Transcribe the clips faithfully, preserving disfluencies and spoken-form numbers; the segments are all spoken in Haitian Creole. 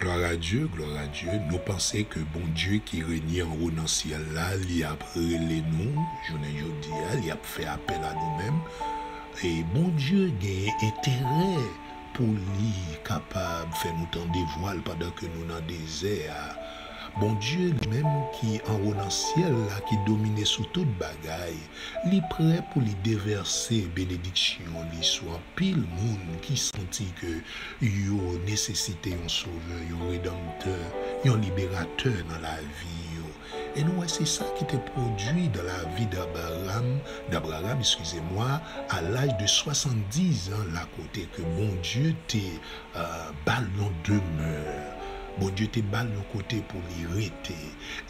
Gloire à Dieu, gloire à Dieu. Nou panse ke Bondye ki renye anwo nan syèl la, li ap rele nou, jounen jodi a, li ap fè apèl a nou menm. E Bondye gen enterè pou li kapab fè nou tande vwa l pandan ke nou nan dezè a. Bondye li menm ki anwo nan syèl la, ki domine sou tout bagay, li prè pou li devèse benediksyon li sou anpil moun ki santi ke yo nesesite yon sovè, yon redanmtè, yon liberatè nan lavi yo. E nou wè se sa ki te pwodui dans la vie d'Abraham, d'Abraham, excusez-moi, à l'âge de soixante-dix ans, la kote ke Bondye te, euh, ba l yon demè. Bondye te ba l yon kote pou li rete.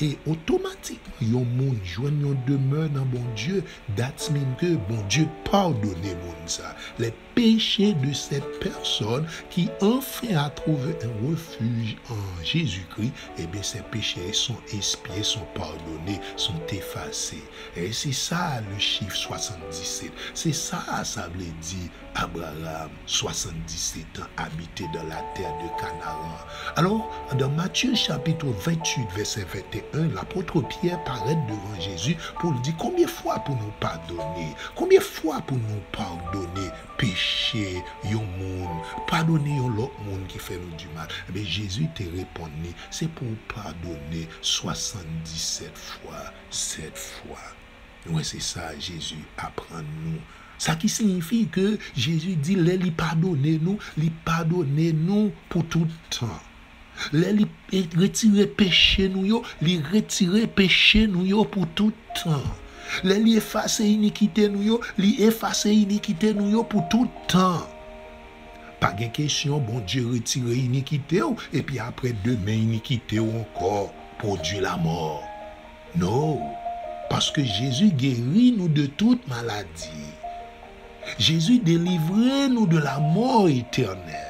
E otomatikman, yon moun jwenn yon demè nan Bondye, that's mean ke Bondye padone moun sa. Les péchés de cette personne qui enfin a trouvé un refuge en Jésus-Christ, eh bien, ses péchés sont expiés, sont pardonnés, sont effacés. E se sa le chiffre soixante-dix-sept. Se sa sa vle di, Abraham, soixante-dix-sept ans, habitait dans la terre de Canaan. Alors, dans Matthieu chapitre vingt-huit, verset vingt et un, l'apôtre Pierre paraît devant Jésus pou l di konbyen fwa pou nou padone, konbyen fwa pou nou padone peche yon moun, padone yon lòt moun ki fè nou di mal. Ebyen, Jezi te reponn li, se pou w padone swasanndisèt fwa, sèt fwa. Nou wè, se sa Jezi aprann nou. Sa ki siyifi ke Jezi di lè li padone nou, li padone nou pou tout tan. Lè li e, retire peche nou yo, li retire peche nou yo pou tout tan. Lè li efase inikite nou yo, li efase inikite nou yo pou tout tan. Pa gen kesyon Bondye retire inikite w, epi apre demen inikite w ankò pwodui lamò. No, paske Jezi geri nou de tout maladi. Jezi delivre nou de la mò etènèl.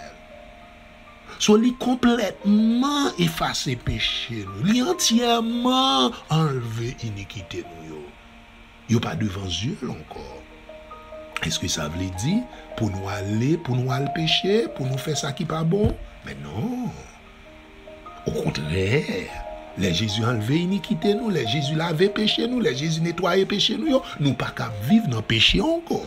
So, li konplètman efase peche nou. Li antyèman anlve inikite nou yo. Yo pa devan zye l ankò. Èske sa vle di pou nou ale, pou nou al peche, pou nou fè sa ki pa bon? Men non. Okontrè, lè Jezi anlve inikite nou, lè Jezi lave peche nou, lè Jezi netwaye peche nou yo, nou pa ka ap viv nan peche ankò.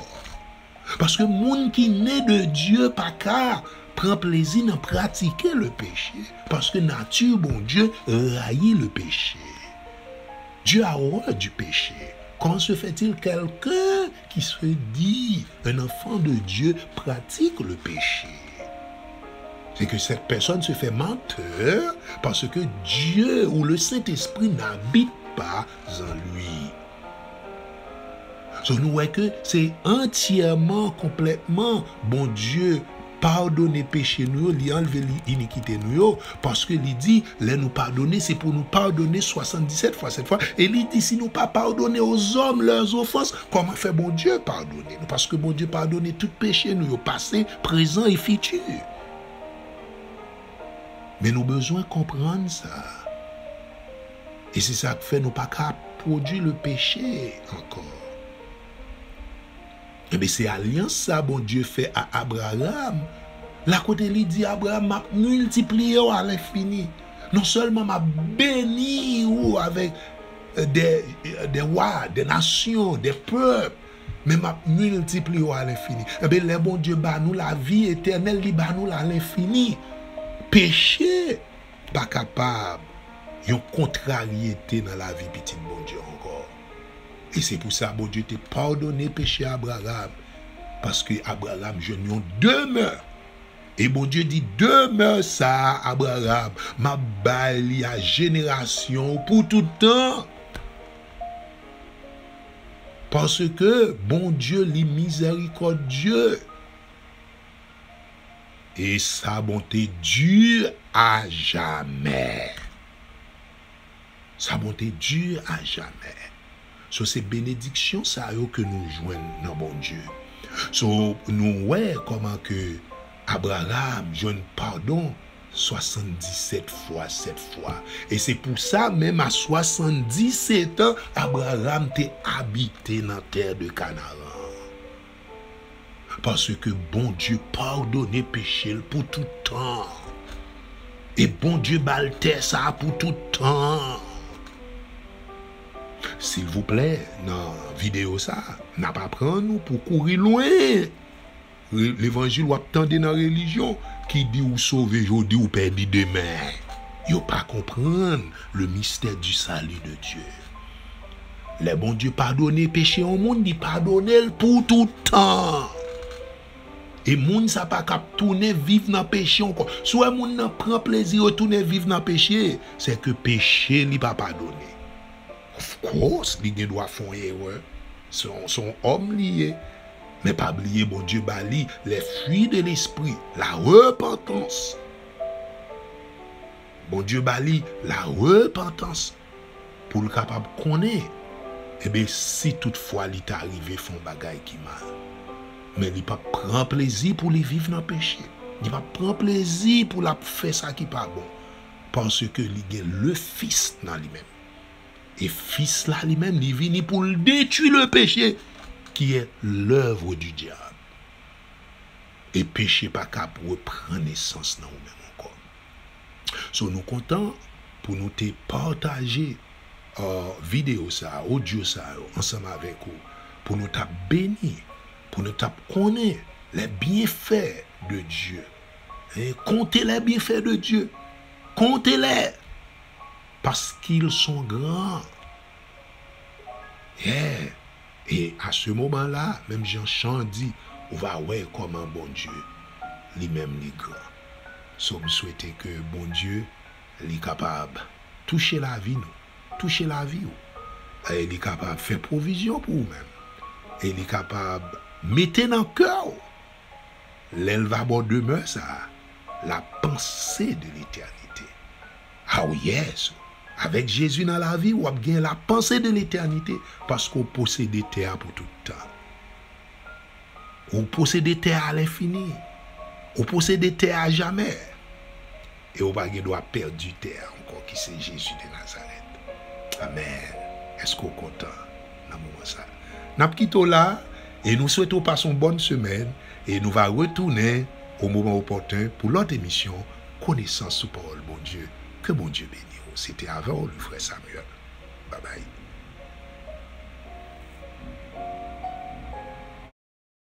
Paske moun ki ne de Dye pa ka pran plezi nan pratike le péché, paske nati Bondye rayi le péché. Dieu a horreur du péché. Comment se fait-il quelqu'un qui se dit un enfant de Dieu pratique le péché? C'est que cette personne se fait menteur parce que Dieu ou le Saint-Esprit n'habite pas en lui. So, nou wè ke se antyèman, konplètman, Bondye padone peche nou yo, li anlve li inikite nou yo, paske li di, lè nou padone, se pou nou padone swasanndisèt fwa sèt fwa. E li di, si nou pa padone aux hommes leurs offenses, kòman fè Bondye padone nou? Paske Bondye padone tout peche nou yo, pase, prezan e fiti. Men nou bezwen konprann sa. E se sa k fè nou pa ka pwodui le péché ankò. Ebyen, se alyans sa Bondye fè a Abraram, la kote li di, Abraram, m ap miltipliye w alenfini. Non sèlman m ap beni ou avèk, euh, de, de wa, de nasyon, de pèp, men m ap miltipliye w alenfini. Ebyen, lè Bondye ba nou lavi etènèl, li ba nou l alenfini. Peche pa kapab yon kontraryete nan lavi pitit Bondye ankò. E se pou sa Bondye te padone peche Abraram, paske Abraram jwenn yon demè. E Bondye di, demè sa a, Abraram, m ap bay li a jenerasyon ou pou tout tan. Paske Bondye li mizèrikòdye. Et sa bonté dure à jamais. Sa bonté dure à jamais. So, se benediksyon sa yo ke nou jwenn nan Bondye. So, nou wè kòman ke Abraram jwenn padon swasanndisèt fwa sèt fwa. E se pou sa, menm a swasanndisèt an, Abraram te abite nan tè de Kanaran. Paske Bondye padone peche l pou tout tan. E Bondye ba l tè sa a pou tout tan. Silvouplè, nan videyo sa a, n ap aprann ou pou kouri lwen levanjil w ap tande nan relijyon ki di ou sove jodi, ou pèdi demen. Yo pa konprann le mystère du salut de Dieu. Lè Bondye padone peche yon moun, li padone l pou tout tan. E moun sa pa kab tounen viv nan peche ankò. Si w wè moun nan pran plezi retounen viv nan peche, se ke peche li pa padone. Of course, li gen dwa fè yon erè. Se yon, se yon òm li ye. Men pa bliye, Bondye ba li les fruits de l'esprit, la repentance. Bondye ba li la repantans pou l kapab konnen, ebyen, si toutfwa li ta rive fè yon bagay ki mal. Men li p ap pran plezi pou li viv nan peche. Li p ap pran plezi pou l ap fè sa ki pa bon. Paske li gen le Fis nan li menm. E Fis la li menm, li vini pou l detwi le péché, qui est l'œuvre du diable. E peche pa kab reprann nesans nan ou menm ankò. So, nou kontan pou nou te pataje, uh, videyo sa, odyo sa yo ansanm avèk ou, pou nou t ap beni, pou nou t ap konnen les bienfaits de Dieu. Hein, comptez les bienfaits de Dieu. Comptez-les. Parce qu'ils sont grands. Yeah. E a se moman la, menm jan chan di, ou va wè kòman Bondye li menm li gran. So, m swete ke Bondye li kapab touche lavi nou, touche lavi w. E li kapab fè pwovizyon pou ou menm. E li kapab mete nan kè w, lè l va ba w demè sa a, la pensée de l'éternité. Ah wi, yes. Avèk Jezi nan lavi w, w ap gen la pensée de l'éternité, paske w posede tè a pou tout tan. Ou posede tè a à l'infini. Ou posede tè a à jamais. E ou pa gen dwa pèdi tè a ankò, ki se Jezi de Nazarèt. Amèn. Èske w kontan nan moman sa a? N ap kite w la, e nou swete w pase yon bòn semèn, e nou va retounen au moment opportun pou lòt emisyon Konesans sou Pawòl Bondye. Ke Bondye beni w. Se te avè w, le frè Samuel. Babay.